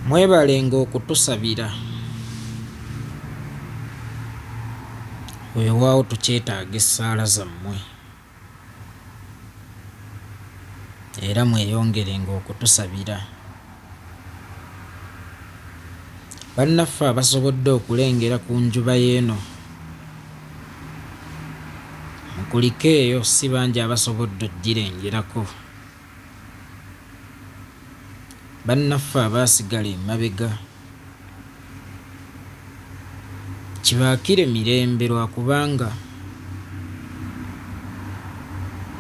Mwebalenga okutusabira. Weewaawo tukyetaaga essaala zammwe. Era mweyongerenga okutusabira. Bannaffe abasobodde okulengera ku njuba y'eno, mukulikeeyo, si bangi abasobodde ogirengerako. Bannaffe abaasigala emabega kibaakire mirembe lwakubanga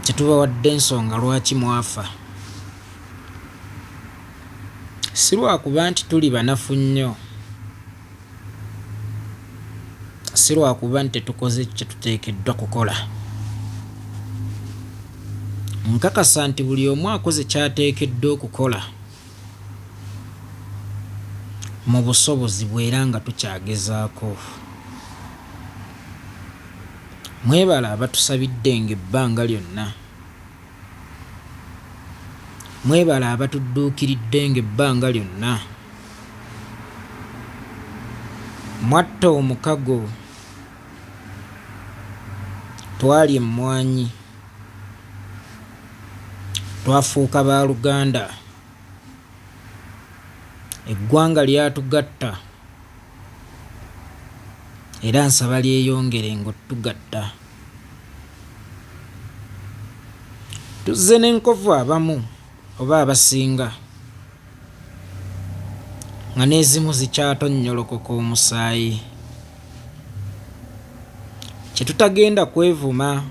tetubawadde nsonga lwaki mwafa. Si lwakuba nti tuli banafu nnyo, si lwakuba nti tetukoze kye tuteekeddwa kukola. Nkakasa nti buli omu akoze ky'ateekeddwa okukola mu busobozi bwe era nga tukyagezaako. Mwebale abatusabiddenga ebbanga lyonna. Mwebale abatudduukiriddenga ebbanga lyonna. Mwatta omukago. Twalya emmwanyi. Twafuuka baaluganda. Eggwanga lyatugatta era nsaba lyeyongerenga otugatta. Tuzze n'enkovu abamu oba abasinga nga n'ezimu zikyatonnyolokoka omusaayi. Kye tutagenda kwevuma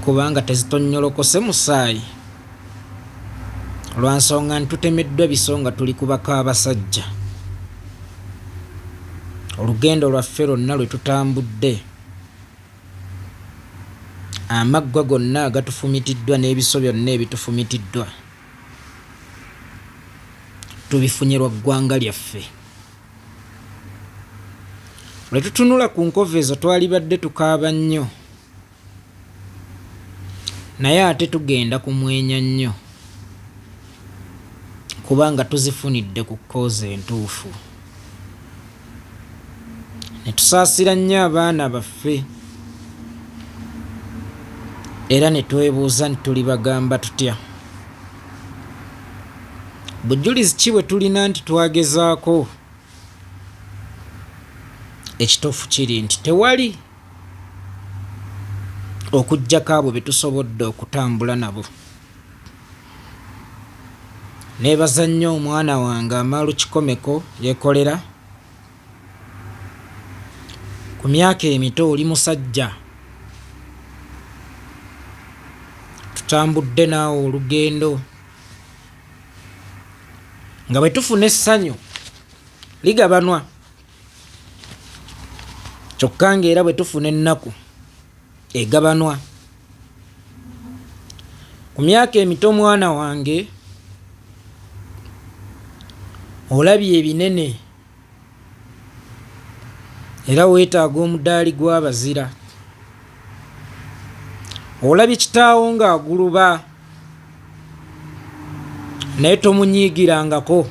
kubanga tezitonnyolokose musaayi lwa nsonga nti tutemeddwa biso nga tuli ku bakaabasajja. Olugendo lwaffe lwonna lwe tutambudde, amaggwa gonna agatufumitiddwa n'ebiso byonna ebitufumitiddwa tubifunye lwa ggwanga lyaffe. Lwe tutunula ku nkovu ezo twalibadde tukaaba nnyo naye ate tugenda kumwenya nnyo kubanga tuzifunidde ku kkoozi entuufu. Ne tusaasira nnyo abaana baffe era ne twebuuza nti tulibagamba tutya? Bujulizi ki bwe tulina nti twagezaako? Ekituufu kiri nti tewali okuggyako abo be tusobodde okutambula nabo. Neebaza nnyo omwana wange Amalu Kikomeko Yekolera. Ku myaka emito oli musajja. Tutambudde naawe olugendo nga bwe tufuna essanyu ligabanwa kyokka ng'era bwe tufuna ennaku egabanwa. Ku myaka emito mwana wange olabye ebinene era weetaaga omudaali gw'abazira. Olabye kitaawo ng'aguluba naye tomunyiigirangako.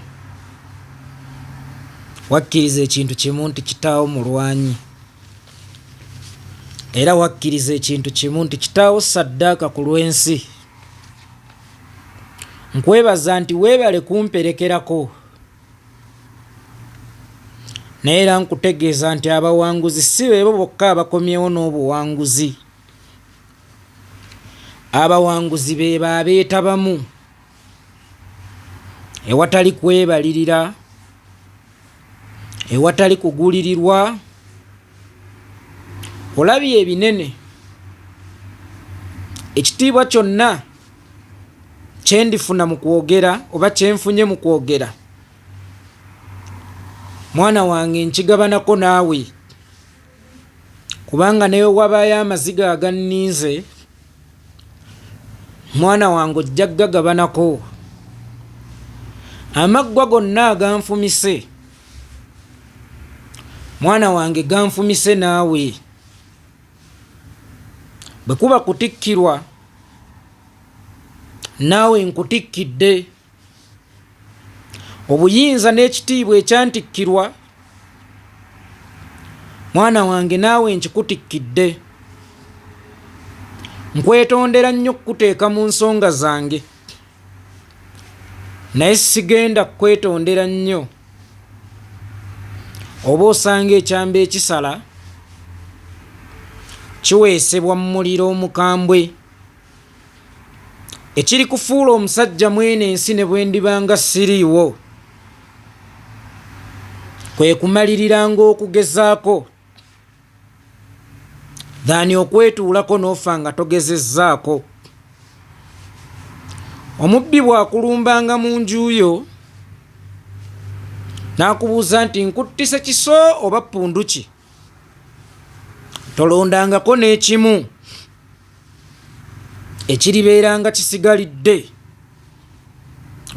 Wakkiriza ekintu kimu nti kitaawo mulwanyi era wakkiriza ekintu kimu nti kitaawo ssaddaaka ku lw'ensi. Nkwebaza nti weebale kumperekerako. Naye era nkutegeeza nti abawanguzi si beebo bokka abakomyewo n'obuwanguzi. Abawanguzi beebo abeetabamu ewatali kwebalirira, ewatali kugulirirwa. Olabye ebinene, ekitiibwa kyonna kye ndifuna mu kwogera oba kye nfunye mu kwogera, mwana wange nkigabanako naawe, kubanga ne bwe wabaayo amaziga aganninze, mwana wange ojja kugagabanako. Amaggwa gonna aganfumise, mwana wange ganfumise naawe. Bwe kuba kutikkirwa naawe nkutikkidde. Obuyinza n'ekitiibwa ekyantikkirwa mwana wange naawe nkikutikkidde. Nkwetondera nnyo okukuteeka mu nsonga zange naye sigenda kukwetondera nnyo oba osanga ekyamba ekisala kiweesebwa mu muliro omukambwe. Ekirikufuula omusajja mw'eno ensi ne bwe ndiba nga siriiwo, kwe kumaliriranga okugezaako than okwetuulako n'ofa nga togezezzaako. Omubbi bw'akulumbanga mu nju yo n'akubuuza nti nkuttise kiso oba ppunduki, tolondangako n'ekimu. Ekiribeeranga kisigalidde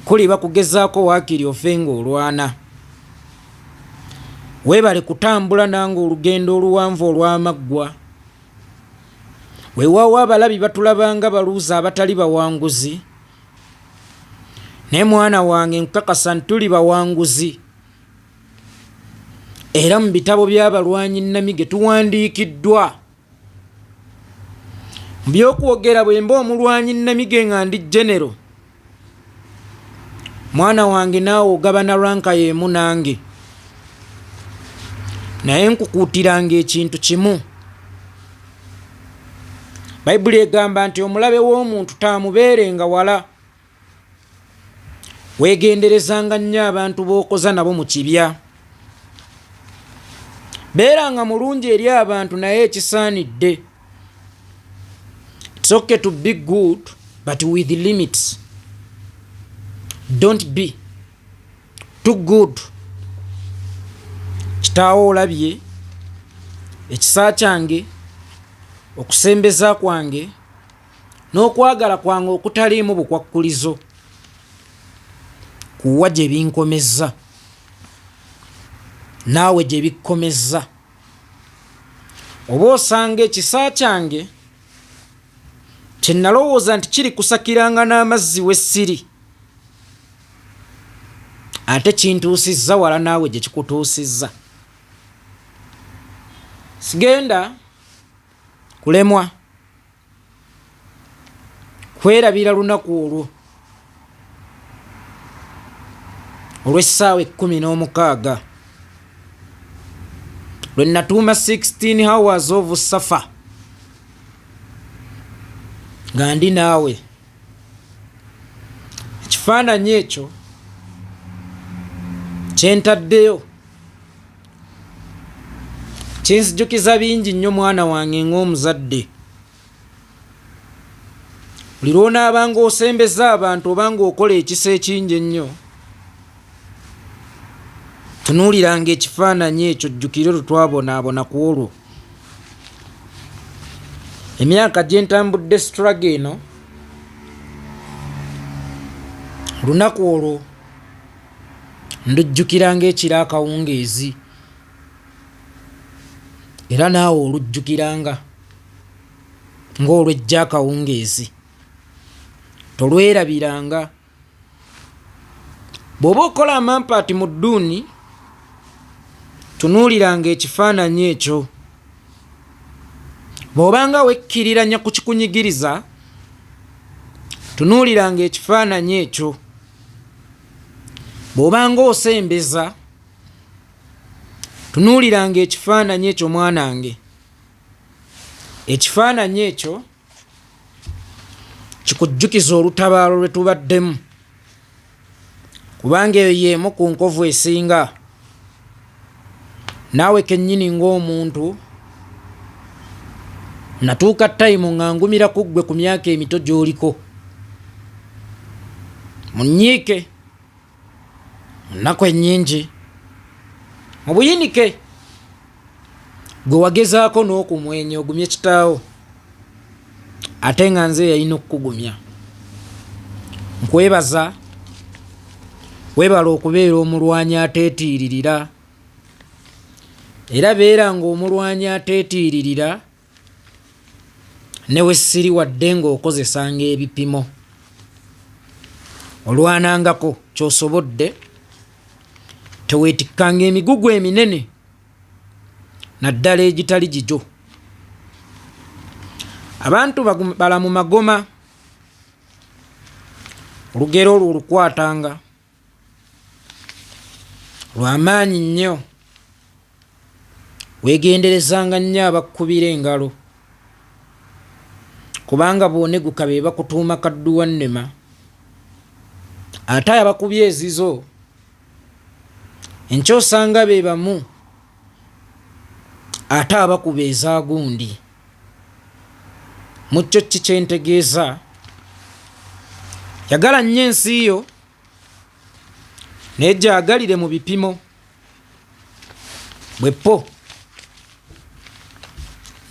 kuliba kugezaako waakiri ofe ng'olwana. Weebale kutambula nange olugendo oluwanvu olw'amaggwa. Weewaawo abalabi batulabanga baluuza abatali bawanguzi, naye mwana wange nkukakasa nti tuli bawanguzi era mu bitabo by'abalwanyi nnamige tuwandiikiddwa. Mu by'okwogera bwe mba omulwanyi nnamige nga ndi genero, mwana wange naawe ogabana ranka y'emu nange, naye nkukuutiranga ekintu kimu. Bayibuli egamba nti omulabe w'omuntu taamubeerenga wala. Weegenderezanga nnyo abantu b'okoza nabo mu kibya. Beeranga mulungi eri abantu naye ekisaanidde. It's okay to be good but with limits. Don't be too good. Kitaawo olabye ekisa kyange, okusembeza kwange n'okwagala kwange okutaliimu bukwakkulizo kuwa gye binkomezza naawe gye bikkomezza. Oba osanga ekisa kyange kye nalowooza nti kiri kusakiranga n'amazzi we siri ate kintuusizza wala naawe gye kikutuusizza. Sigenda kulemwa kwerabira lunaku olwo olw'essaawa 16 lwe natuuma 16 hours of suffer nga ndi naawe. Ekifaananyi ekyo kye ntaddeyo kinzijukiza bingi nnyo mwana wange ng'omuzadde. Buli lw'onaabanga osembeza abantu oba ng'okola ekisa ekingi ennyo, tunuuliranga ekifaananyi ekyo ojjukire lwe twabonaabona ku olwo. Emyaka gye ntambudde struggle eno, olunaku olwo ndujjukira ng'ekiro akawungeezi, era naawe olujjukiranga ng'olwejjo akawungeezi. Tolwerabiranga. Bw'oba okola amampaati mu dduuni, tunuuliranga ekifaananyi ekyo. Bw'obanga wekkiriranya ku kikunyigiriza, tunuuliranga ekifaananyi ekyo. Bw'obanga osembeza, tunuuliranga ekifaananyi ekyo mwanange. Ekifaananyi ekyo kikujjukiza olutabaalo lwe tubaddemu, kubanga eyo y'emu ku nkovu esinga. Naawe kennyini ng'omuntu natuuka tayimu nga ngumira ku ggwe ku myaka emito gy'oliko. Munyiike mu nnaku ennyingi, mu buyinike gwe wagezaako n'okumwenya ogumye kitaawo ate nga nze yalina okukugumya. Nkwebaza weebale okubeera omulwanyi ateetiiririra, era beera ng'omulwanyi ateetiiririra ne we siri wadde ng'okozesanga ebipimo. Olwanangako ky'osobodde. Teweetikkanga emigugu eminene naddala egitali gigyo. Abantu balamu magoma. Olugero olwo olukwatanga lwa maanyi nnyo. Weegenderezanga nnyo abakkubira engalo kubanga bw'oneguka be bakutuuma kadduwannema ate abakubye ezizo enkya osanga be bamu ate abakuba eza gundi. Mu kyo ki kye ntegeeza? Yagala nnyo ensi yo naye gyagalire mu bipimo bwe ppo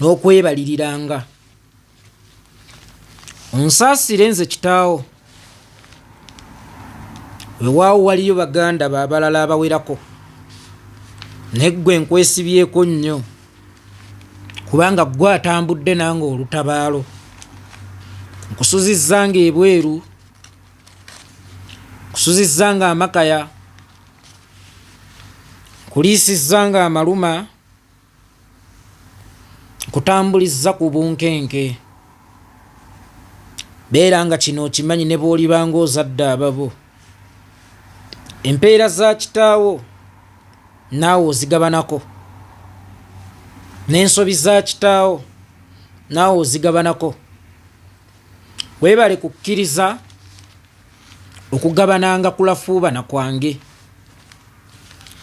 n'okwebaliriranga. Onsaasire nze kitaawo. Wewaawo waliyo baganda bo abalala abawerako, naye ggwe nkwesibyeko nnyo kubanga ggwe atambudde nange olutabaalo. Nkusuzizza ng'ebweru, nkusuzizza ng'amakaya, nkuliisizza ng'amaluma. Nkutambulizza ku bunkenke. Beera nga kino okimanyi ne bw'oliba ng'ozadde ababo. Empeera za kitaawo naawe ozigabanako, n'ensobi za kitaawo naawe ozigabanako. Weebale kukkiriza okugabananga ku lafuubana kwange.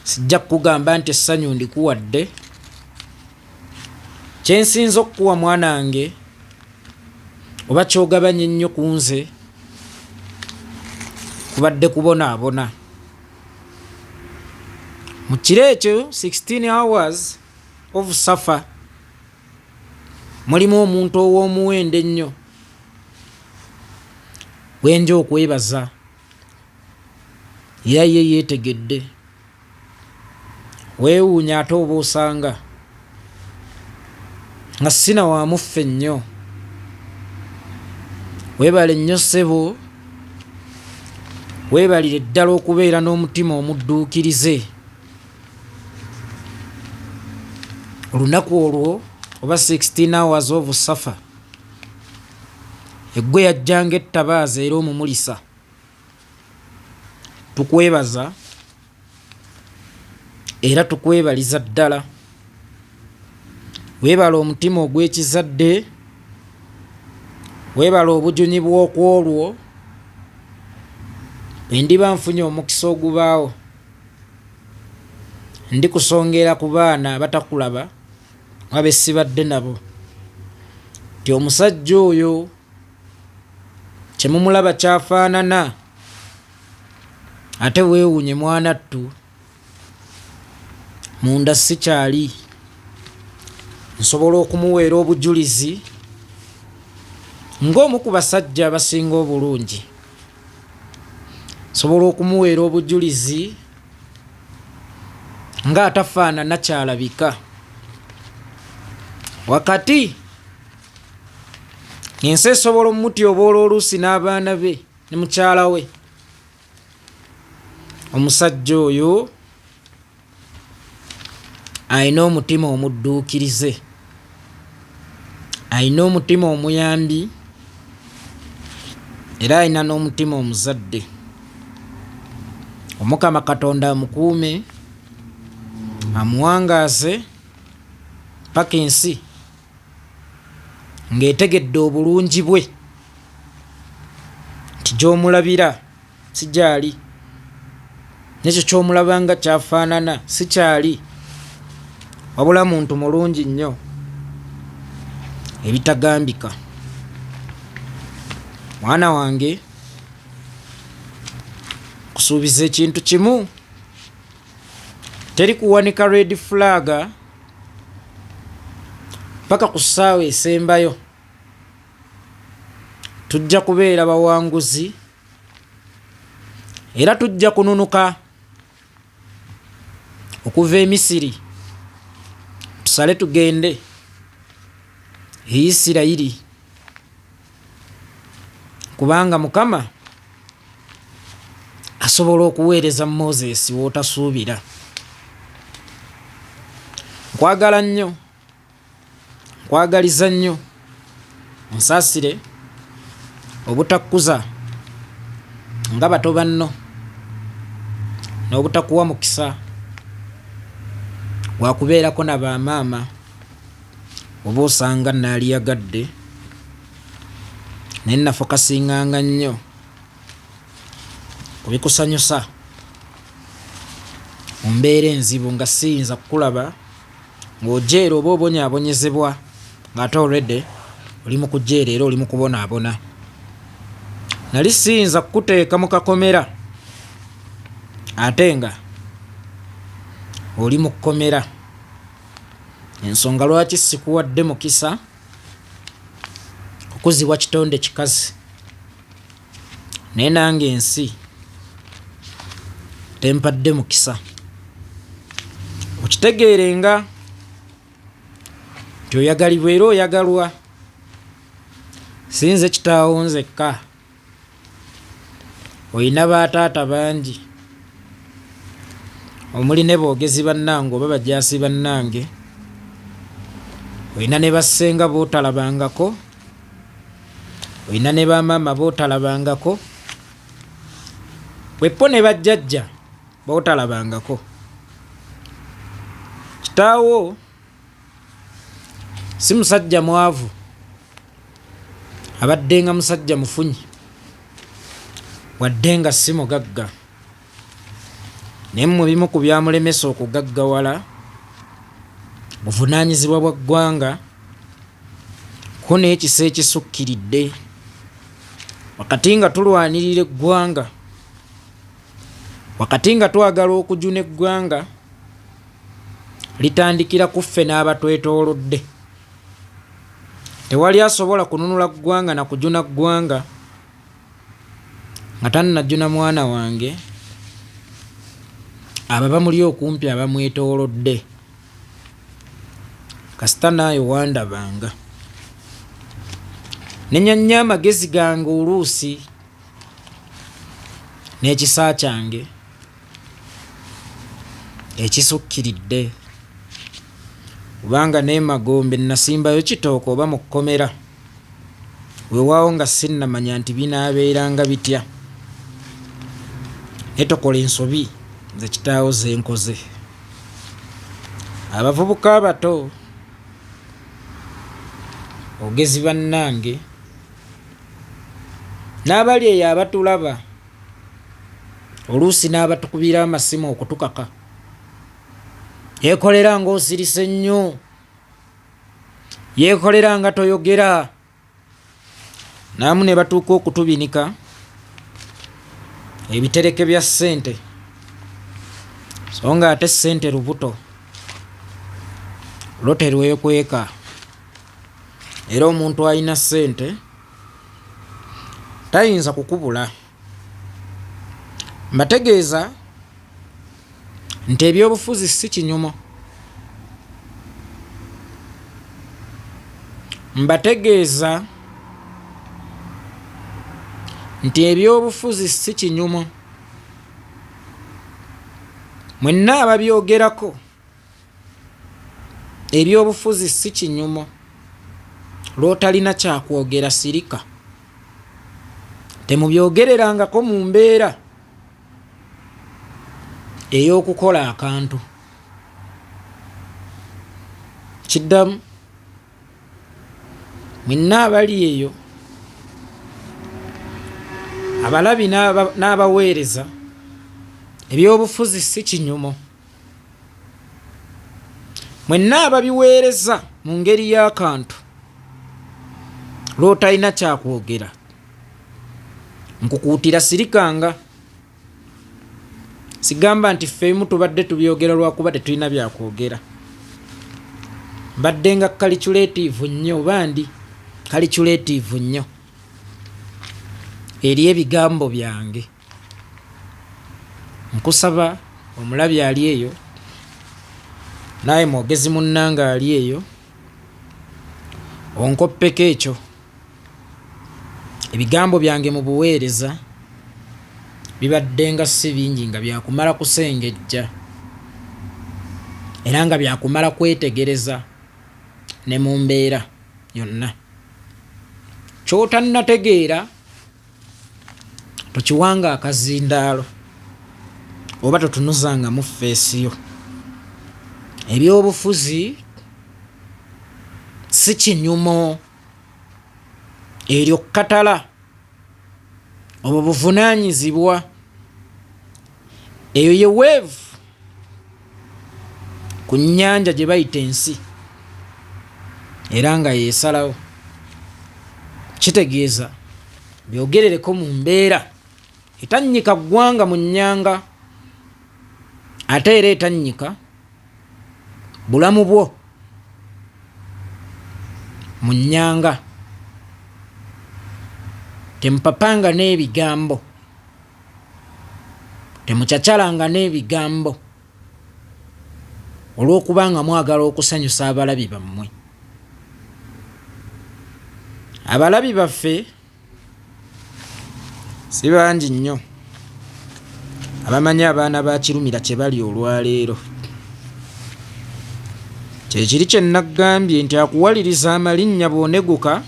Sijja kukugamba nti essanyu ndikuwadde. Kye nsinza okukuwa mwanange oba ky'ogabanye ennyo ku nze kubadde kubonaabona. Mu kiro ekyo 16 hours of suffer mulimu omuntu ow'omuwendo ennyo gwenja okwebaza. Era ye yeetegedde. Weewuunya ate oba osanga nga sina wa muffe nnyo. Weebale nnyo ssebo, weebalire ddala okubeera n'omutima omudduukirize. Olunaku olwo oba 16 hours of suffer eggwe yajjanga ettabaaza era omumulisa. Tukwebaza era tukwebaliza ddala. Weebale omutima ogw'ekizadde, weebale obujunyi bw'okwolwo. Bwe ndiba nfunye omukisa ogubaawo, ndikusongera ku baana abatakulaba oba be sibadde nabo nti omusajja oyo kye mumulaba ky'afaanana ate weewuunye mwanattu munda sikyali nsobola okumuweera obujulizi ng'omu ku basajja abasinga obulungi nsobola okumuweera obujulizi ng'atafaanana kyalabika wakati Ensi esobola omutyoboola oluusi n'abaana be ne mukyala we. Omusajja oyo alina omutima omudduukirize, alina omutima omuyambi era alina n'omutima omuzadde. Omukama Katonda amukuume, amuwangaaze paka ensi ng'etegedde obulungi bwe nti gy'omulabira si gyali nekyo ky'omulaba nga kyafaanana si kyali wabula muntu mulungi nnyo ebitagambika mwana wange kusuubiza ekintu kimu teri kuwanika red flag paka ku ssaawa esembayo tujja kubeera bawanguzi era tujja kununuka okuva e Misiri tusale tugende e Isirayiri kubanga Mukama Asobola okuweereza Moses w'otasuubira. Nkwagala nnyo, nkwagaliza nnyo, onsaasire obutakkuza nga bato banno n'obutakuwa mukisa gwa kubeerako na ba maama oba osanga naaliyagadde naye nafokasinganga nnyo ku bikusanyusa mu mbeera enzibu nga siyinza kukulaba ng'ojeera oba obonyaabonyezebwa ng'ate already oli mu kujeera era oli mu kubonaabona. Nali siyinza kukuteeka mu kakomera ate nga oli mu kkomera. Ensonga lwaki sikuwadde mukisa kukuzibwa kitonde kikazi naye nange ensi tempadde mukisa. Okitegeere nga nti oyagalibwa era oyagalwa, si nze kitaawo nzekka, olina ba taata bangi omuli ne boogezi bannange oba bajaasi bannange, olina ne bassenga b'otalabangako, olina ne bamaama b'otalabangako, weppo ne bajjajja b'otalabangako. Kitaawo si musajja mwavu, abaddenga musajja mufunyi wadde nga si mugagga. Naye mmwe bimu ku byamulemesa okugaggawala buvunaanyizibwa bwa ggwanga ko n'ekisa ekisukkiridde. Wakati nga tulwanirira eggwanga, wakati nga twagala okujuna eggwanga, litandikira ku ffe n'abatwetoolodde. Tewali asobola kununula ggwanga na kujuna ggwanga nga tannajuna mwana wange, abo abamuli okumpi abamwetoolodde. Kasita naawe wandabanga. Nenya nnyo amagezi gange oluusi n'ekisa kyange ekisukkiridde kubanga n'emagombe nnasimbayo kitooke oba mu kkomera weewaawo nga sinnamanya nti binaabeeranga bitya naye tokola ensobi nze kitaawo ze nkoze. Abavubuka abato boogezi bannange n'abali eyo abatulaba oluusi n'abatukubira amasimu okutukaka yeekolera ng'osirise nnyo yeekolera nga toyogera naamu ne batuuka okutubinika ebitereke bya ssente so nga ate ssente lubuto lwo terwekweka era omuntu alina ssente tayinza kukubula. Mbategeeza nti ebyobufuzi si kinyumo. Mbategeeza nti ebyobufuzi si kinyumo. Mwenna ababyogerako ebyobufuzi si kinyumo. Lw'otalina kyakwogera sirika. Temubyogererangako mu mbeera ey'okukola akantu. Kiddamu, mwenna abali eyo abalabi n'abaweereza, ebyobufuzi si kinyumo. Mwenna ababiweereza mu ngeri y'akantu lw'otalina kyakwogera, nkukuutira sirikanga. Sigamba nti ffe ebimu tubadde tubyogera lwakuba tetulina byakwogera. Mbadde nga kaliculeetiivu nnyo oba ndi kaliculeetiivu nnyo eri ebigambo byange. Nkusaba omulabi ali eyo naawe mwogezi munnange ali eyo onkoppeko ekyo. Ebigambo byange mu buweereza Bibaddenga si bingi nga byakumala kusengejja era nga byakumala kwetegereza ne mu mbeera yonna. Ky'otannategeera tokiwanga akazindaalo oba totunuzangamu ffeesi yo. Ebyobufuzi si kinyumo, eryo kkatala. Obwo buvunaanyizibwa. Eyo ye weevu ku nnyanja gye bayita ensi era nga yeesalawo. Kitegeeza byogerereko mu mbeera etannyika ggwanga mu nnyanga ate era etannyika bulamu bwo mu nnyanga. Temupapanga n'ebigambo, temucacalanga n'ebigambo olw'okuba nga mwagala okusanyusa abalabi bammwe. Abalabi baffe Si bangi nnyo abamanyi abaana ba Kirumira kye bali olwaleero. Kye kiri kye nnaggambye nti akuwaliriza amalinnya bw'oneguka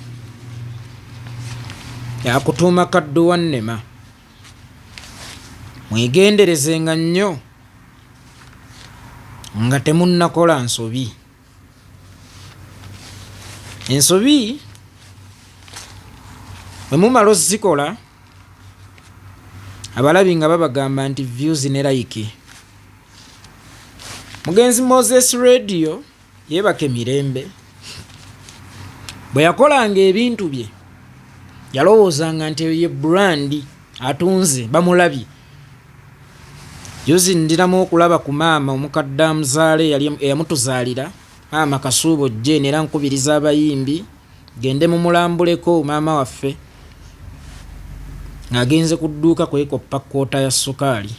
akutuuma kadduwannema. Mwegenderezenga nnyo nga temunnakola nsobi. Ensobi bwe mumala ozikola abalabi nga babagamba nti views ne like. Mugenzi Moses Radio yeebake mirembe bwe yakolanga ebintu bye yalowoozanga nti eyo ye brand atunze bamulabye. Juzi ndiramu okulaba ku maama omukadde amuzaala eyamutuzaalira maama Kasuubo Jane era nkubiriza abayimbi gende mumulambuleko maama waffe ng'agenze ku dduuka kwekoppa kkoota ya sukaali.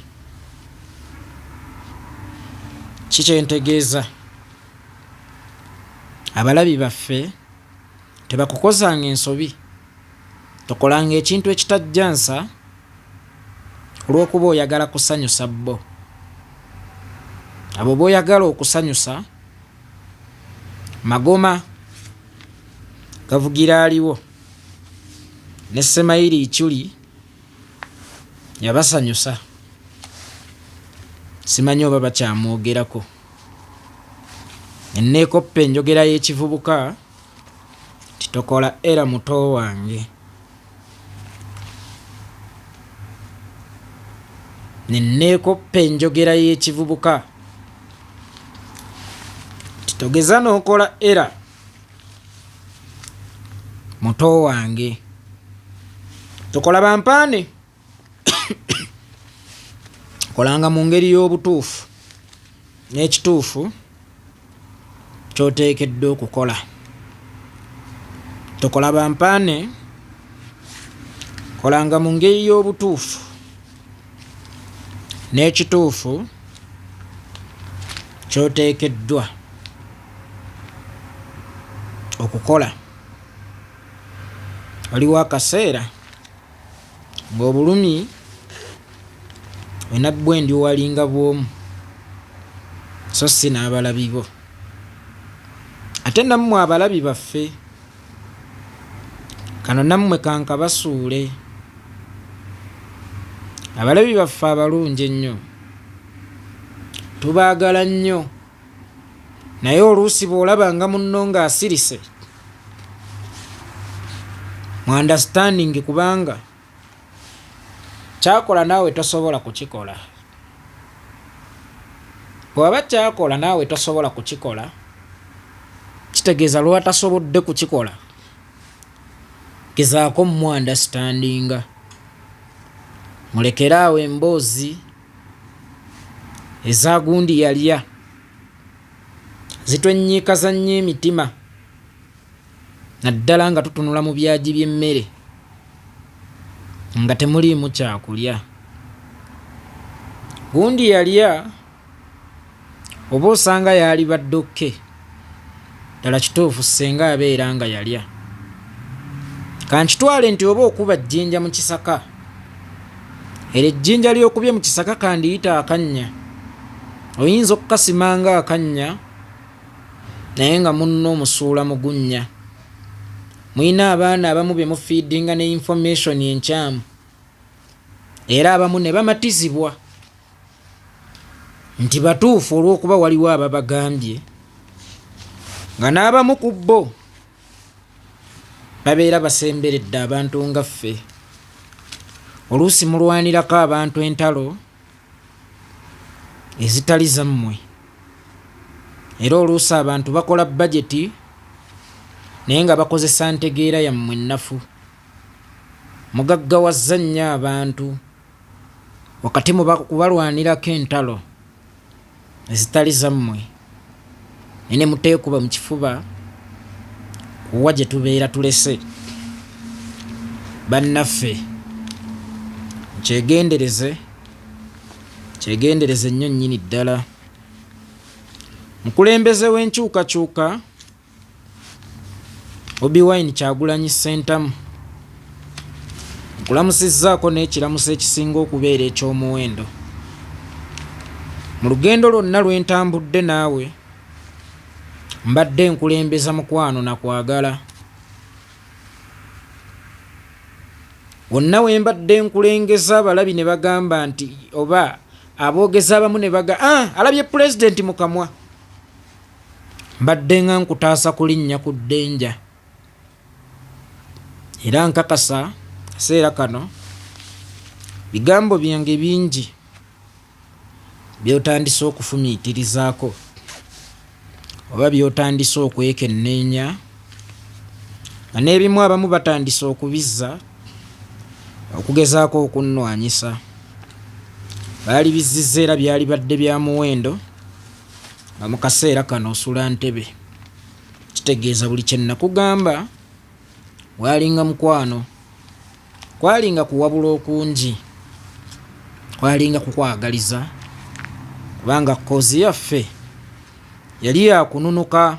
Ki kye ntegeeza? Abalabi baffe tebakukozanga ensobi, tokolanga ekintu ekitajja nsa olw'okuba oyagala kusanyusa bo. Abo b'oyagala okusanyusa magoma gavugira aliwo ne Ssemayiri Ichuli yabasanyusa simanyi oba bakyamwogerako. Ne neekoppa enjogera y'ekivubuka nti tokola era muto wange. Ne neekoppa enjogera y'ekivubuka nti togeza n'okola era muto wange. Tokola bampaane kolanga mu ngeri y'obutuufu n'ekituufu ky'oteekeddwa okukola. Tokola bampaane, kolanga mu ngeri y'obutuufu n'ekituufu ky'oteekeddwa okukola. Waliwo akaseera ng'obulumi olina bwendyuwalinga bw'omu so si n'abalabi bo. Ate nammwe abalabi baffe kano nammwe kankabasuule. Abalabi baffe abalungi ennyo tubaagala nnyo naye oluusi bw'olaba nga munno ng'asirise mu understanding kubanga kyakola naawe tosobola kukikola. Bw'aba kyakola naawe tosobola kukikola kitegeeza lw'atasobodde kukikola gezaako mu understandinga mulekere awo emboozi eza gundi yalya zitwennyiikaza nnyo emitima naddala nga tutunula mu byagi by'emmere nga temuliimu kyakulya. Gundi yalya oba osanga yaalibadde okke. Ddala kituufu ssenga abeera nga yalya. Kankitwale nti oba okuba jjinja mu kisaka. Eryo ejjinja ly'okubye mu kisaka kandiyite akannya. Oyinza okukasima nga akannya naye nga munno omusuula mu gunnya. Mulina abaana abamu be mufiidinga ne information enkyamu era abamu ne bamatizibwa nti batuufu olw'okuba waliwo ababagambye nga n'abamu ku bo babeera basemberedde abantu nga ffe. Oluusi mulwanirako abantu entalo ezitali zammwe era oluusi abantu bakola bajeti naye nga bakozesa ntegeera yammwe ennafu. Mugaggawazza nnyo abantu wakati mu kubalwanirako entalo ezitali zammwe naye ne muteekuba mu kifuba kuwa gye tubeera tulese bannaffe. Mukyegendereze, kyegendereze nnyo nnyini ddala. Mukulembeze w'enkyukakyuka Bobi Wine Kyagulanyi Ssentamu nkulamusizzaako n'ekiramuso ekisinga okubeera eky'omuwendo. Mu lugendo lwonna lwe ntambudde naawe mbadde nkulembeza mukwano na kwagala. Wonna we mbadde nkulengeza abalabi ne bagamba nti oba aboogezi abamu ne baga ah, alabye pulezidenti mu kamwa. Mbadde nga nkutaasa kulinnya ku ddenja era nkakasa kaseera kano bigambo byange bingi by'otandise okufumiitirizaako oba by'otandise okwekenneenya nga n'ebimu abamu batandise okubizza okugezaako okunnwanyisa. Baali bizzizza era byalibadde bya muwendo. Nga mu kaseera kano osula ntebe. Kitegeeza buli kye nnakugamba walinga mukwano, kwalinga kuwabula okungi, kwalinga kukwagaliza kubanga kkoozi yaffe yali ya kununuka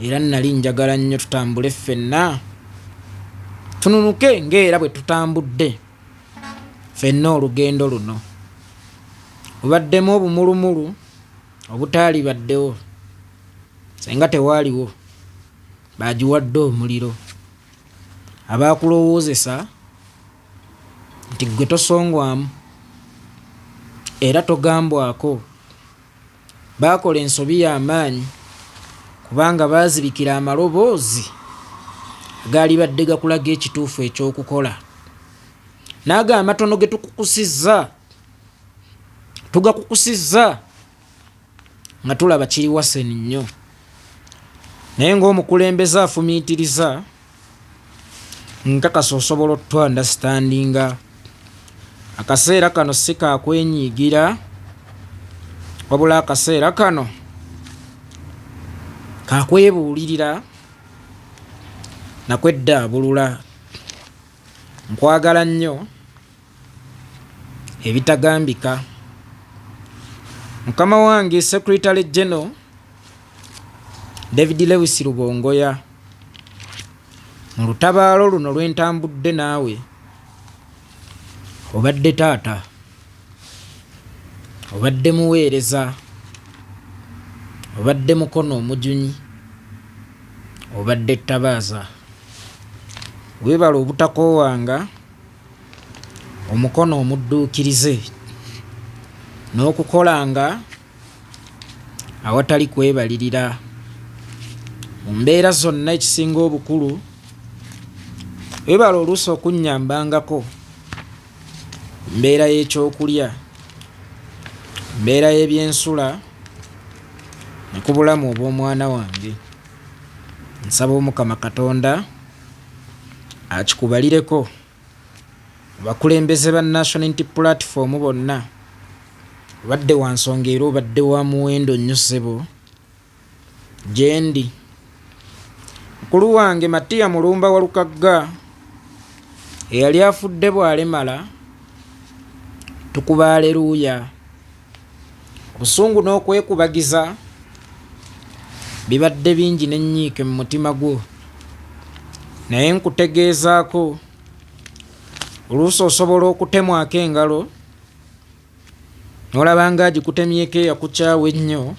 era nnali njagala nnyo tutambule ffenna tununuke ng'era bwe tutambudde ffenna olugendo luno. Lubaddemu obumulumulu obutaalibaddewo senga tewaaliwo baagiwadde omuliro abaakulowoozesa nti ggwe tosongwamu era togambwako. Baakola ensobi ya maanyi kubanga baazibikira amaloboozi agaalibadde gakulaga ekituufu eky'okukola. N'ago amatono ge tukukusizza, tugakukusizza nga tulaba kiri waseni nnyo. Naye ng'omukulembeze afumiitiriza, nkakasa osobola otwandasitandinga. Akaseera kano si ka kwenyiigira, wabula akaseera kano ka kwebuulirira na kweddaabulula. Nkwagala nnyo ebitagambika. Mukama wange Secretary General David Lewis Rubongoya, mu lutabaalo luno lwe ntambudde naawe, obadde taata, obadde muweereza, obadde mukono omujunyi, obadde ttabaaza. Weebale obutakoowanga omukono omudduukirize n'okukolanga awatali kwebalirira. Mu mbeera zonna ekisinga obukulu weebale oluusi okunnyambangako mu mbeera y'ekyokulya, mu mbeera y'ebyensula ne ku bulamu obw'omwana wange. Nsaba Omukama Katonda akikubalireko mu bakulembeze ba National Unity Platform bonna. Obadde wa nsonga era obadde wa muwendo nnyo ssebo gyendi. Mukulu wange Matia Mulumba Walukagga eyali afudde bw'alemala tukuba aleruuya. Obusungu n'okwekubagiza bibadde bingi n'ennyiike mu mutima gwo, naye nkutegeezaako. Oluusi osobola okutemwako engalo n'olaba nga agikutemyeko eyakukyawa ennyo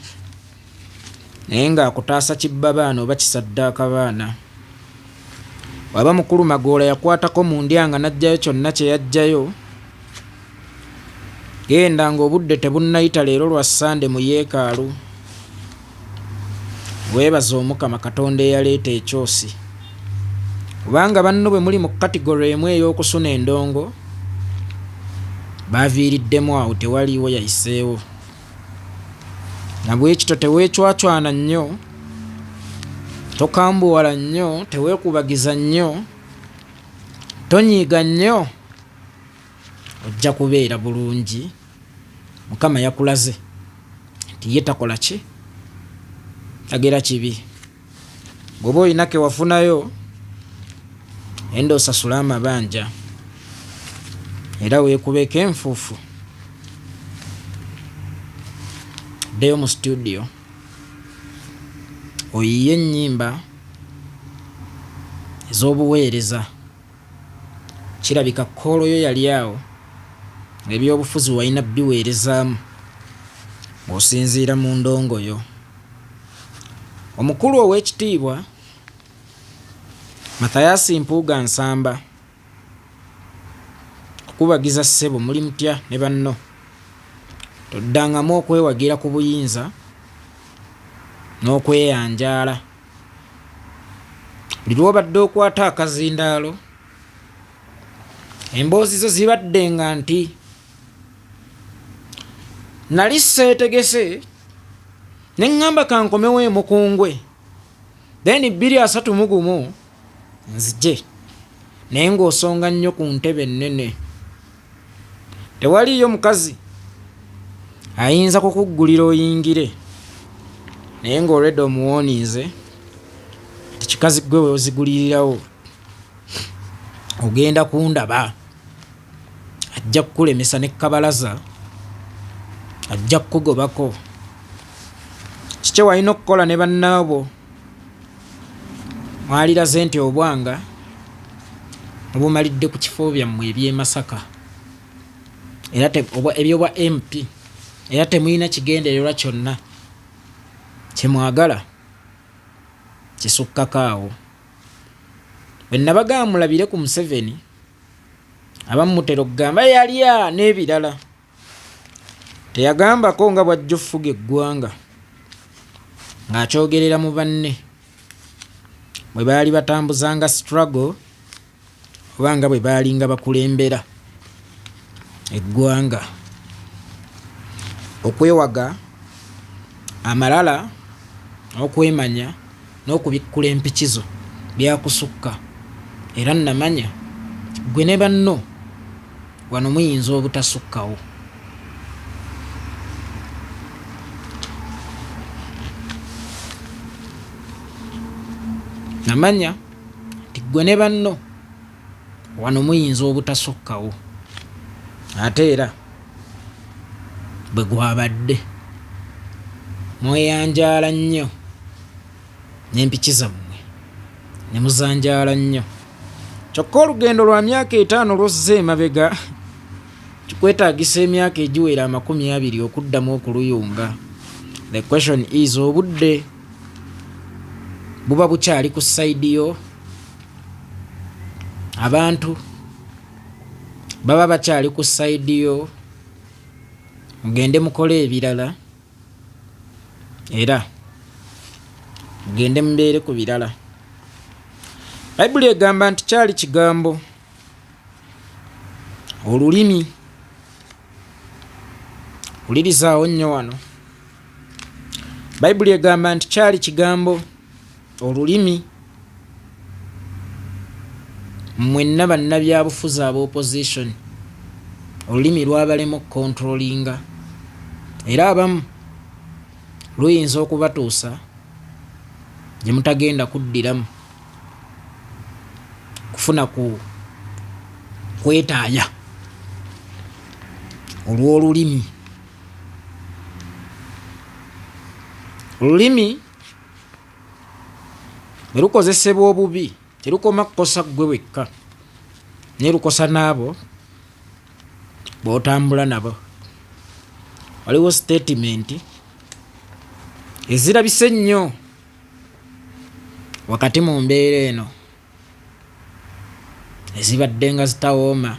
naye ng'akutaasa kibba baana oba kisaddaaka baana. Bw'aba mukulu Magoola yakwatako mu ndyanga n'aggyayo kyonna kye yaggyayo, genda ng'obudde tebunnayita leero lwa Ssande mu yeekaalu weebaze Omukama Katonda eyaleeta ekyosi. Kubanga banno bwe muli mu katigore emu ey'okusuna endongo baaviiriddemu awo tewaliiwo yayiseewo. Na bwekityo teweecwacwana nnyo, tokambuwala nnyo, teweekubagiza nnyo, tonyiiga nnyo, ojja kubeera bulungi. Mukama yakulaze nti ye takola ki tagera kibi. Bw'oba olina ke wafunayo enda osasule amabanja era weekubeko enfuufu oddeyo mu situdiyo oyiye ennyimba ez'obuweereza. Kirabika kkoolo yo yali awo ng'ebyobufuzi walina biweerezaamu ng'osinziira mu ndongo yo. Omukulu ow'ekitiibwa Mathias Mpuuga Nsamba kukubagiza ssebo muli mutya ne banno. Toddangamu okwewagira ku buyinza n'okweyanjaala. Buli lw'obadde okwata akazindaalo emboozi zo zibaddenga nti nali seetegese ne ŋŋamba kankomewo e Mukungwe then 2031 nzije naye ng'osonga nnyo ku ntebe ennene. Tewaliiyo mukazi ayinza kukuggulira oyingire naye ng'olwedde omuwooninze nti kikazi ggwe weozigulirirawo ogenda kundaba. Ajja kukulemesa ne kabalaza, ajja kukugobako. Kiki walina okukola ne bannaabo? Mwaliraze nti obwanga mubumalidde ku kifo byammwe eby'e Masaka era eby'obwa MP era temulina kigendererwa kyonna kye mwagala kisukkako awo. Bwe nabagamba mulabire ku Museveni, abamu mutera okugamba yalya n'ebirala. Teyagambako nga bw'ajja okufuga eggwanga ng'akyogerera mu banne bwe baali batambuzanga struggle oba nga bwe baalinga bakulembera eggwanga. Okwewaga, amalala, okwemanya n'okubikkula empiki zo byakusukka era namanya ggwe ne banno wano muyinza obutasukkawo. Namanya nti ggwe ne banno wano muyinza obutasukkawo ate era bwe gwabadde mweyanjaala nnyo n'empiki zammwe ne muzanjaala nnyo kyokka olugendo lwa myaka etaano lwozza emabega kikwetaagisa emyaka egiwera 20 okuddamu okuluyunga. The question is obudde buba bukyali ku sayidi yo, abantu baba bakyali ku sayidi yo, mugende mukole ebirala era mugende mubeere ku birala. Bayibuli egamba nti kyali kigambo olulimi. Wulirizaawo nnyo wano. Bayibuli egamba nti kyali kigambo olulimi. Mwenna bannabyabufuzi aba opposition olulimi lwabalema okukontrolinga era abamu luyinza okubatuusa gye mutagenda kuddiramu kufuna ku kwetaaya olw'olulimi. Olulimi bwe lukozesebwa obubi terukoma kukosa ggwe wekka, Naye lukosa n'abo b'otambula nabo. Waliwo sitatimenti ezirabise ennyo wakati mu mbeera eno ezibadde nga zitawooma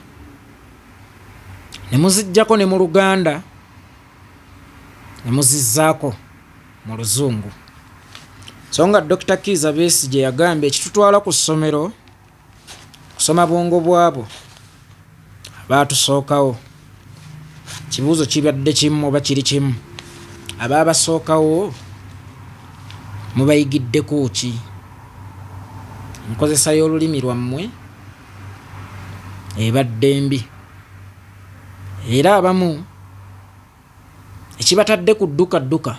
ne muziggyako ne mu Luganda ne muzizzaako mu Luzungu. So nga Dokita Kiiza Besigye yagamba ekitutwala ku ssomero kusoma bwongo bwabo abaatusookawo. Kibuuzo kibadde kimu oba kiri kimu, abaabasookawo mubayigiddeko ki? Enkozesa y'olulimi lwammwe ebadde mbi era abamu ekibatadde ku dduka dduka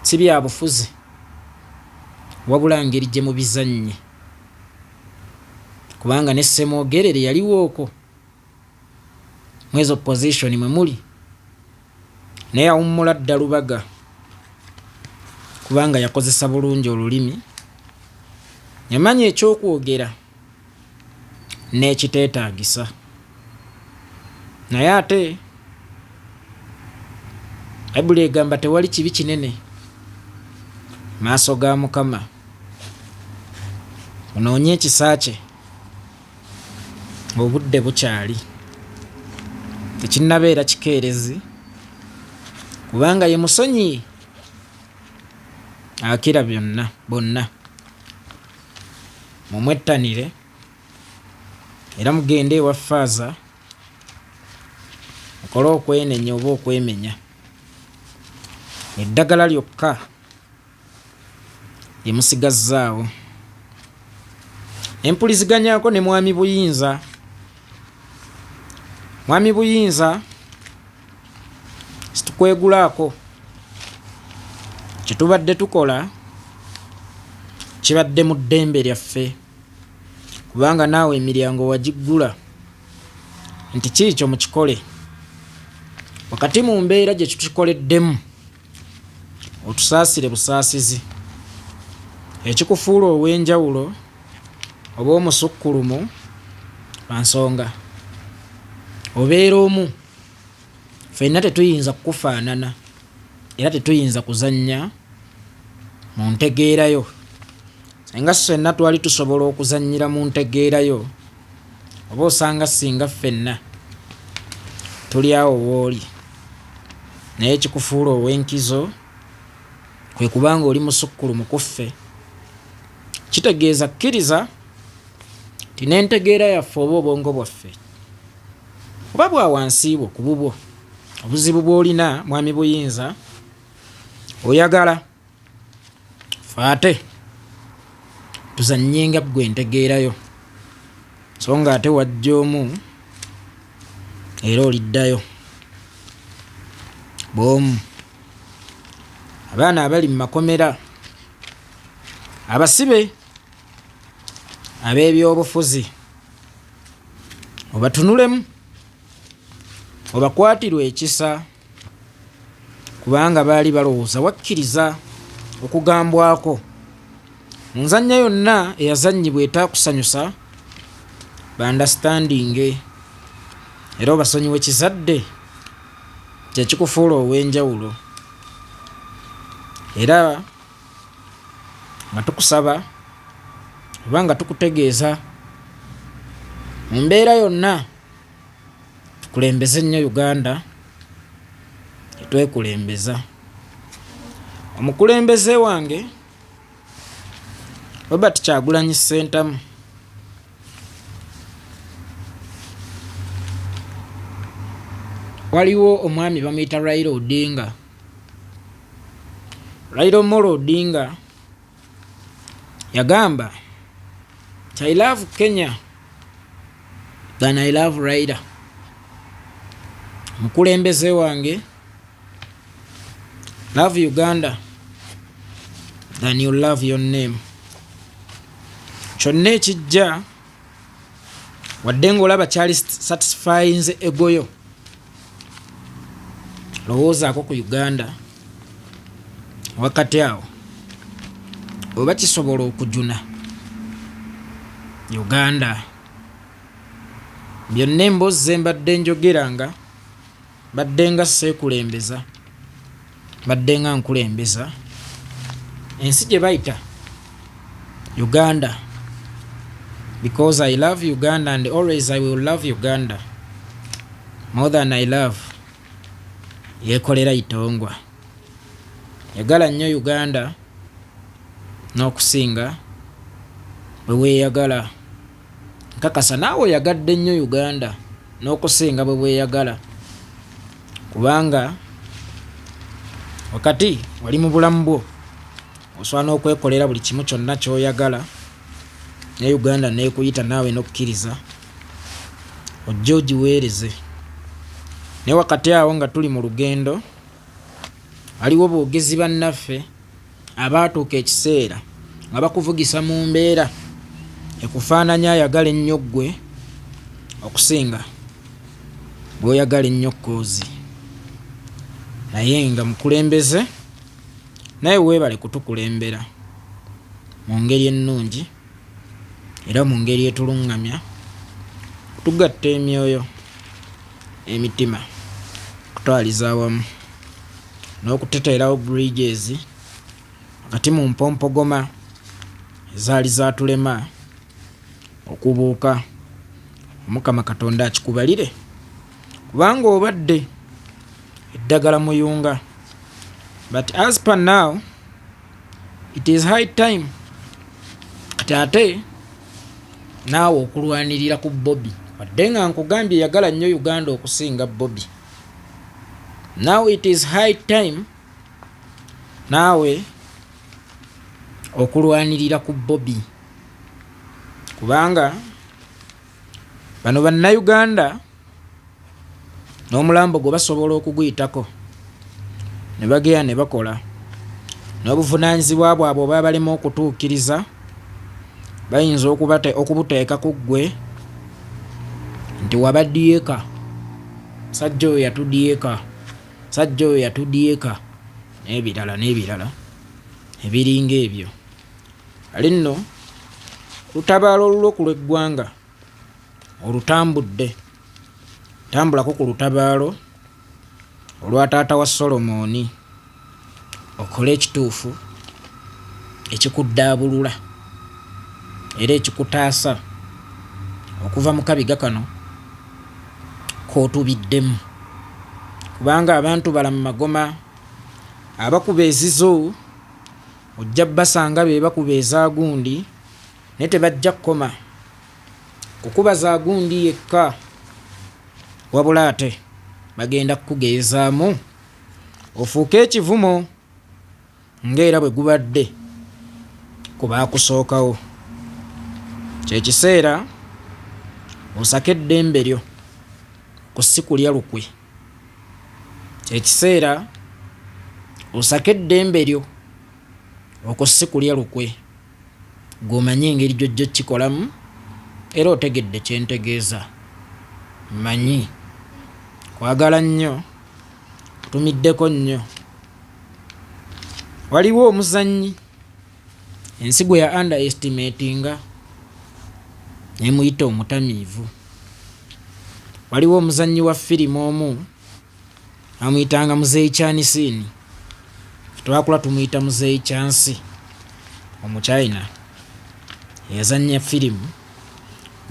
si byabufuzi wabula ngeri gye mubizannye kubanga ne Ssemwogerere yaliwo okwo mwezo position mwe muli naye yawummula dda Lubaga kubanga yakozesa bulungi olulimi yamanya ekyokwogera n'ekiteetaagisa. Naye ate Bayibuli egamba tewali kibi kinene maaso ga Mukama. Onoonye ekisa kye obudde bukyali, tekinnabeera kikeerezi, kubanga ye musonyiyi akira byonna bonna. Mumwettanire era mugende ewa faaza mukole okwenenya oba okwemenya. Eddagala lyokka lye musigazzaawo. Ne mpuliziganyaako ne Mwami Buyinza. Mwami Buyinza situkwegulaako kye tubadde tukola kibadde mu ddembe lyaffe kubanga naawe emiryango wagiggula nti kiikyo mukikole wakati mu mbeera gye tukikoleddemu otusaasire busaasizi ekikufuula ow'enjawulo oba omusukkulumu lwa nsonga obeera omu ffenna tetuyinza kukufaanana era tetuyinza kuzannya mu ntegeerayo singa ffenna twali tusobola okuzannyira mu ntegeerayo oba osanga singa ffenna tuli awo wooli naye ekikufuula ow'enkizo kwe kubanga oli musukkulumu ku ffe kitegeeza kkiriza nti n'entegeera yaffe oba obwongo bwaffe oba bwa wansi bwo ku bubwo obuzibu bw'olina mwami buyinza oyagala fe ate tuzannye nga ggwe entegeerayo so nga ate wajja omu era oliddayo bw'omu abaana abali mu makomera abasibe ab'ebyobufuzi obatunulemu obakwatirwe ekisa kubanga baali balowooza wakkiriza okugambwako mu nzannya yonna eyazannyibwa etaakusanyusa bandastandinge era obasonyiwe kizadde kyekikufuula ow'enjawulo era nga tukusaba oba nga tukutegeeza mu mbeera yonna tukulembeze nnyo Uganda tetwekulembeza. Omukulembeze wange Robert Kyagulanyi Ssentamu waliwo omwami bamuyita Raila Odinga. Raila Omolo Odinga yagamba nti I love Kenya than I love Raila. Omukulembeze wange love Uganda than you love your name. Kyonna ekijja wadde ng'olaba kyali satisfyinze egoyo lowoozaako ku Uganda wakati awo oba kisobola okujuna Uganda. Byonna emboozi ze mbadde njogera nga mbadde nga seekulembeza, mbadde nga nkulembeza ensi gye bayita Uganda, because I love Uganda and always I will love Uganda more than I love Yekolera Itongwa. Yagala nnyo Uganda n'okusinga bwe weeyagala. Nkakasa naawe oyagadde nnyo Uganda n'okusinga bwe weeyagala, kubanga wakati wali mu bulamu bwo osobola n'okwekolera buli kimu kyonna ky'oyagala, ne Uganda n'ekuyita naawe n'okkiriza ojje ogiweereze. Naye wakati awo nga tuli mu lugendo, waliwo boogezi bannaffe abaatuuka ekiseera nga bakuvugisa mu mbeera ekufaananya ayagala ennyo ggwe okusinga bw'oyagala ennyo kkoozi. Naye nga mukulembeze, naye weebale kutukulembera mu ngeri ennungi era mu ngeri etulungamya, okutugatta emyoyo, emitima okutwaliza awamu n'okututeerawo bridges wakati mu mpompogoma ezaali zaatulema okubuuka. Omukama Katonda akikubalire kubanga obadde eddagala muyunga. But as per now it is high time kati ate naawe okulwanirira ku Bobi, wadde nga nkugambye yagala nnyo Uganda okusinga Bobi. Now it is high time naawe okulwanirira ku Bobi, kubanga bano bannayuganda n'omulambo gwe basobola okuguyitako ne bagenda ne bakola n'obuvunaanyizibwa bwabwe oba balema okutuukiriza, bayinza okubuteeka ku ggwe nti wabadyeka, musajja oyo yatudyeka, musajja oyo yatudyeka, n'ebirala n'ebirala ebiringa ebyo. Ali nno lutabaalo olulwo ku lw'eggwanga olutambudde, tambulako ku lutabaalo olwa taata wa Solomooni okole ekituufu ekikuddaabulula era ekikutaasa okuva mu kabiga kano k'otubiddemu, kubanga abantu bala mu magoma abakuba ezizo ojja basanga be bakuba eza gundi, naye tebajja kukoma kukuba za gundi yekka, wabula ate bagenda kukugeezaamu ofuuke ekivumo ng'era bwe gubadde ku baakusookawo. Kye kiseera osake eddembe lyo ku si kulya lukwe. Kye kiseera osake eddembe lyo okwo si kulya lukwe. Ggwe omanyi engeri gy'ojja okukikolamu, era otegedde kye ntegeeza. Mmanyi. Nkwagala nnyo. Nkutumiddeko nnyo. Waliwo omuzannyi ensi gwe ya underestimatinga n'emuyita omutamiivu. Waliwo omuzannyi wa firimu omu bamuyitanga Muzeeyi Kyanisiini, twakula tumuyita Muzeeyi Kyansi, Omuchina eyazannya firimu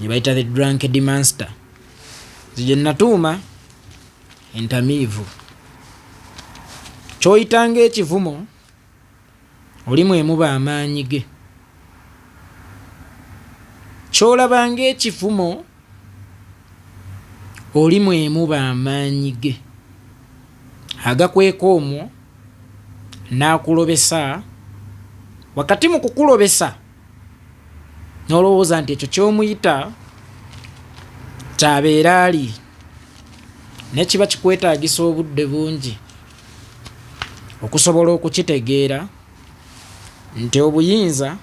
gye bayita The Drunked Monster, nze gye natuuma entamiivu. Ky'oyitanga ekivumo oli mwemuba amaanyi ge. Ky'olaba ng'ekivumo oli mwemuba amaanyi ge agakweka omwo n'akulobesa. Wakati mu kukulobesa n'olowooza nti ekyo ky'omuyita kyabeera ali, naye kiba kikwetaagisa obudde bungi okusobola okukitegeera nti obuyinza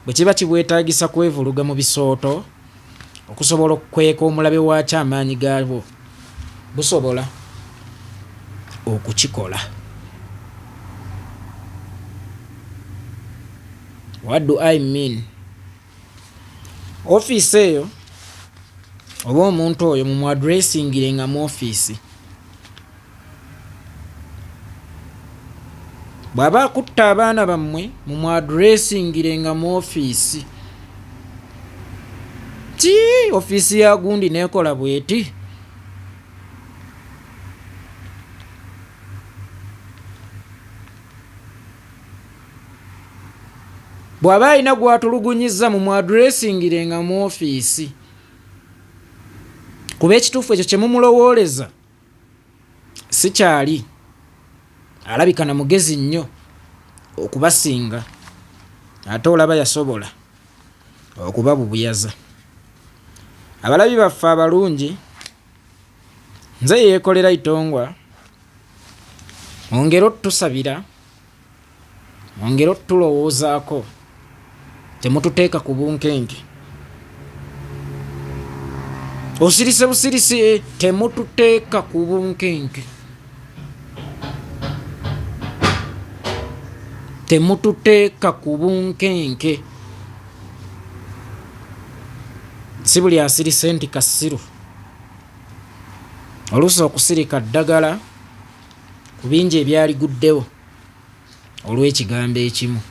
bwe kiba kibwetaagisa kwevuluga mu bisooto okusobola okukweka omulabe waakyo amaanyi gaabwo, busobola okukikola. What do I mean? Ofiisi eyo Oba omuntu oyo mumuadressingirenga mu ofiisi. Bw'aba akutte abaana bammwe mumuadressingirenga mu ofiisi. Ti ofiisi ya gundi neekola bweti. Bw'aba alina gw'atulugunyizza mumuadressingirenga mu ofiisi. Kuba ekituufu ekyo kye mumulowooleza si kyali. Alabika na mugezi nnyo okubasinga ate olaba yasobola okubabubuyaza. Abalabi baffe abalungi, nze Yeekolera Itongwa, mwongere otutusabira. Mwongere otulowoozaako, temututeeka ku bunkenke. Osirise busirisi, temututeeka ku bunkenke. Temututeeka ku bunkenke. Si buli asirise nti kasiru. Oluusi okusirika ddagala ku bingi ebyaliguddewo. Olw'ekigambo ekimu.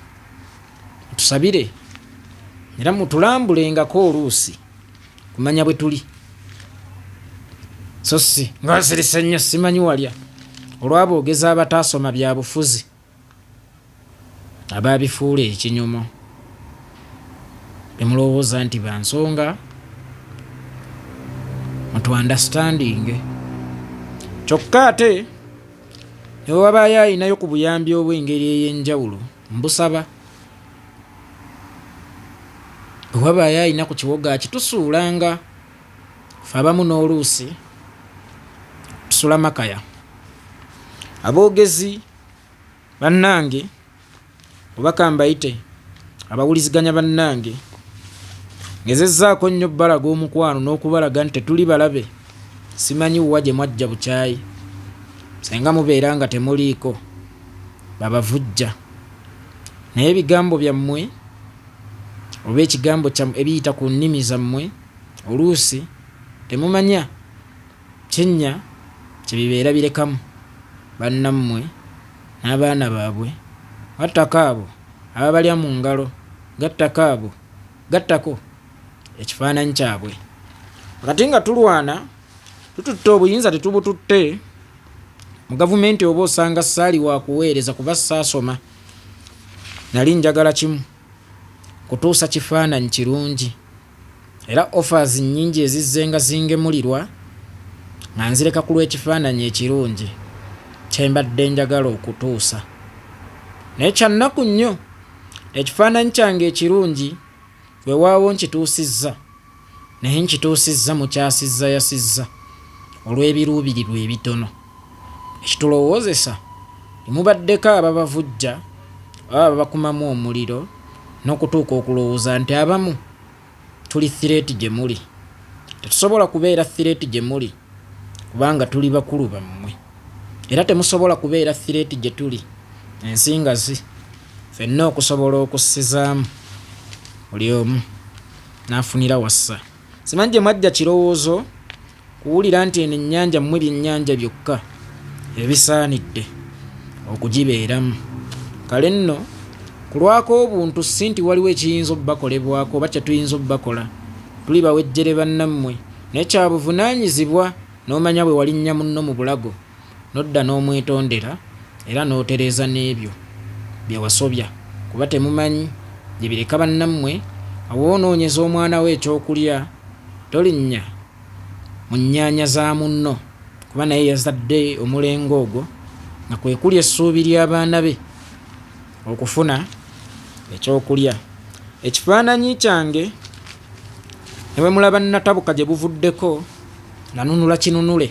Mutusabire era mutulambulengako oluusi kumanya bwe tuli, so si nga nsirise nnyo simanyi walya olw'aboogezi abataasoma bya bufuzi abaabifuula ekinyomo be mulowooza nti ba nsonga mutu understanding kyokka ate Ne bwe wabaayo alinayo ku buyambi obw'engeri ey'enjawulo, mbusaba. Bwe wabaayo alina ku kiwogo akitusuulanga, ffe abamu n'oluusi tusula makaya. Aboogezi bannange. Oba ka mbayite abawuliziganya bannange, ngezezzaako nnyo obbalaga omukwano n'okubalaga nti tetuli balabe, simanyi wa gye mwaggya bukyayi senga mubeera nga temuliiko babavujja naye ebigambo byammwe oba ekigambo kyammwe ebiyita ku nnimi zammwe oluusi temumanya kinnya kye bibeera birekamu bannammwe n'abaana baabwe, gattako abo ababalya mu ngalo, gattako abo, gattako ekifaananyi kyabwe. Wakati nga tulwana, tututte obuyinza tetubututte, mu gavumenti oba osanga ssaali wa kuweereza kuba ssaasoma. Nali njagala kimu, kutuusa kifaananyi kirungi. Era offers nnyingi ezizzenga zingemulirwa nga nzireka ku lw'ekifaananyi ekirungi kye mbadde njagala okutuusa. Naye kya nnaku nnyo ekifaananyi kyange ekirungi wewaawo nkituusizza naye nkituusizza mu kyasizzayasizza olw'ebiruubirirwa ebitono ekitulowoozesa nti mubaddeko ababavujja oba ababakumamu omuliro n'okutuuka okulowooza nti abamu tuli threat gye muli. Tetusobola kubeera threat gye muli kubanga tuli bakulu bammwe. Era temusobola kubeera threat gye tuli ensi ngazi ffenna okusobola okussizaamu buli omu n'afunira wassa. Simanyi gye mwaggya kirowoozo kuwulira nti eno ennyanja mmwe byennyanja byokka ebisaanidde okugibeeramu. Kale nno ku lw'ak'obuntu si nti waliwo ekiyinza obubakolebwako oba kye tuyinza obubakola, tuli bawejjere bannammwe, naye kya buvunaanyizibwa n'omanya bwe walinnya munno mu bulago n'odda n'omwetondera era n'otereeza n'ebyo bye wasobya kuba temumanyi gye bireka bannammwe. Awo onoonyeza omwana wo ekyokulya tolinnya mu nnyaanya za munno kuba naye yazadde omulengo ogwo nga kwe kuli essuubi ly'abaana be okufuna ekyokulya. Ekifaananyi kyange ne bwe mulaba natabuka gye buvuddeko nanunula kinunule.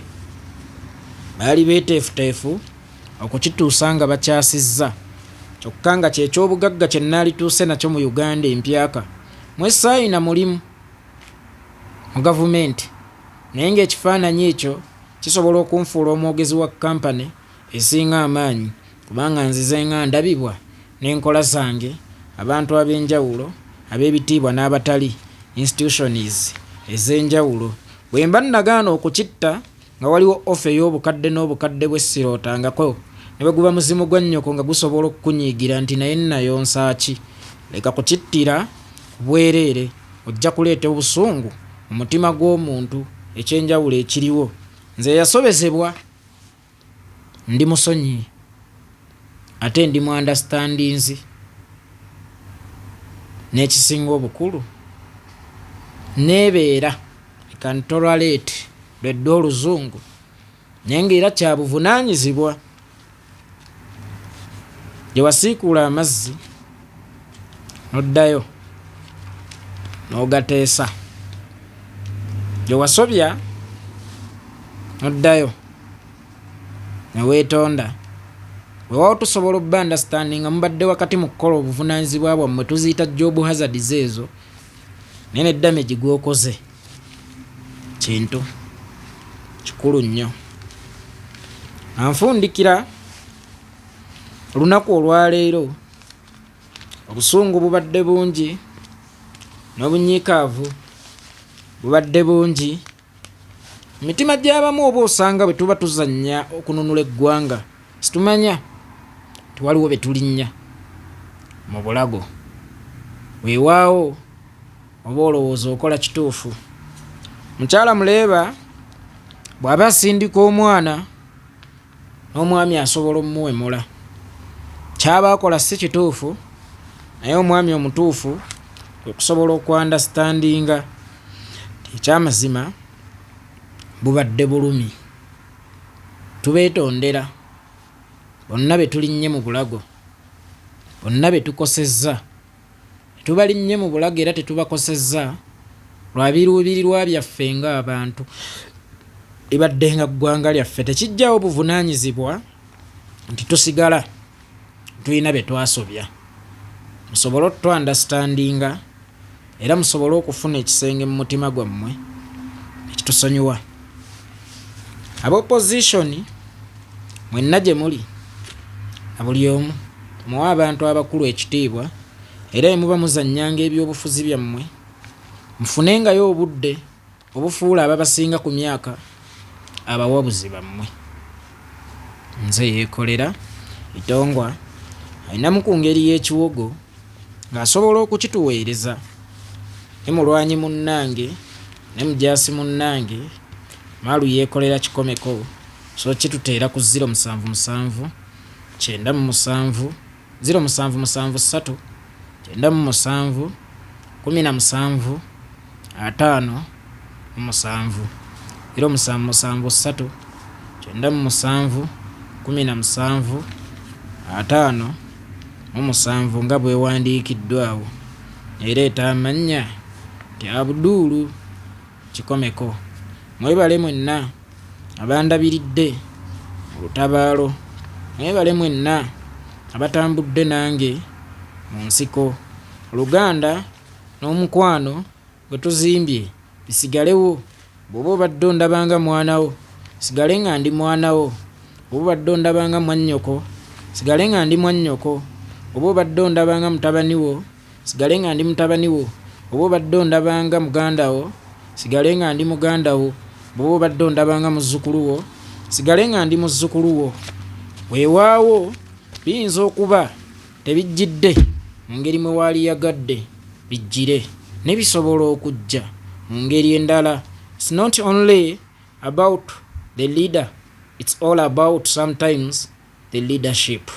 Baali beeteefuteefu okukituusa nga bakyasizza kyokka nga kye ky'obugagga kye naalituuse nakyo mu Uganda empyaka mwe saayina mulimu. Mu gavumenti naye ng'ekifaananyi ekyo kisobola okunfuula omwogezi wa kkampani esinga amaanyi kubanga nzize nga ndabibwa n'enkola zange abantu ab'enjawulo ab'ebitiibwa n'abatali, institutions, ez'enjawulo. Bwe mba nnagaana okukitta nga waliwo offer ey'obukadde n'obukadde bwe ssirootangako ne bwe guba muzimu gwa nnyoko nga gusobola okukunyiigira nti naye nnayonsa ki? Leka kukittira bwereere ojja kuleeta obusungu mu mutima gw'omuntu eky'enjawulo ekiriwo nze eyasobezebwa Ndi musonyiyi ate ndi mu understandinzi n'ekisinga obukulu neebeera I can tolerate lwedda oluzungu naye ng'era kya buvunaanyizibwa gye wasiikuula amazzi n'oddayo n'ogateesa gye wasobya n'oddayo ne weetonda weewaawo tusobola obba understanding nga mubadde wakati mu kukola obuvunaanyizibwa bwammwe tuziyita job hazards ezo naye ne damage gw'okoze kintu kikulu nnyo anfundikira olunaku olwaleero obusungu bubadde bungi n'obunyiikaavu bubadde bungi mitima gy'abamu oba osanga bwe tuba tuzannya okununula eggwanga situmanya nti waliwo be tulinnya mu bulago weewaawo oba olowooza okola kituufu mukyala muleeba bw'aba asindika omwana n'omwami asobola omuwemula kyaba akola si kituufu naye omwami omutuufu kwe kusobola okuandastandinga ekyamazima bubadde bulumi tubeetondera bonna be tulinnye mu bulago bonna be tukosezza Tetubalinnye mu bulago era tetubakosezza lwa biruubirirwa byaffe ng'abantu. Libaddenga ggwanga lyaffe. Tekijjaawo buvunaanyizibwa nti tusigala tulina bye twasobya. Musobole otuandastandinga era musobole okufuna ekisenge mu mutima gwammwe ekitusonyiwa. Aba opposition mwenna gye muli na buli omu muwe abantu abakulu ekitiibwa era bwe muba muzannyanga ebyobufuzi byammwe mufunengayo obudde obufuula ababasinga ku myaka abawabuzi bammwe. Nze Yekolera Itongwa alinamu ku ngeri y'ekiwogo ng'asobola okukituweereza ne mulwanyi munnange ne mujaasi munnange Maalu Yekolera Kikomeko so kituteera ku ziro musanvu musanvu kyenda mu musanvu ziro musanvu musanvu ssatu kyenda mu musanvu 17 57 077 97 17 57 nga bw'ewandiikiddwa awo ereeta amannya nti Abdul Kikomeko. Mwebale mwenna abandabiridde mu lutabaalo. Mwebale mwenna abatambudde nange mu nsiko. Oluganda n'omukwano gwe tuzimbye bisigalewo. Bw'oba obadde ondaba nga mwana wo, nsigale nga ndi mwana wo. Bw'oba obadde ondaba nga mwannyoko, nsigale nga ndi mwannyoko. Bw'oba obadde ondaba nga mutabani wo, nsigale nga ndi mutabani wo. Bw'oba obadde ondaba nga muganda wo, nsigale nga ndi muganda wo. Bw'oba obadde ondaba nga muzzukulu wo, nsigale nga ndi muzzukulu wo. Weewaawo biyinza okuba tebijjidde mu ngeri mwe waaliyagadde bijjire, ne bisobola okujja mu ngeri endala. It's not only about the leader, it's all about sometimes the leadership.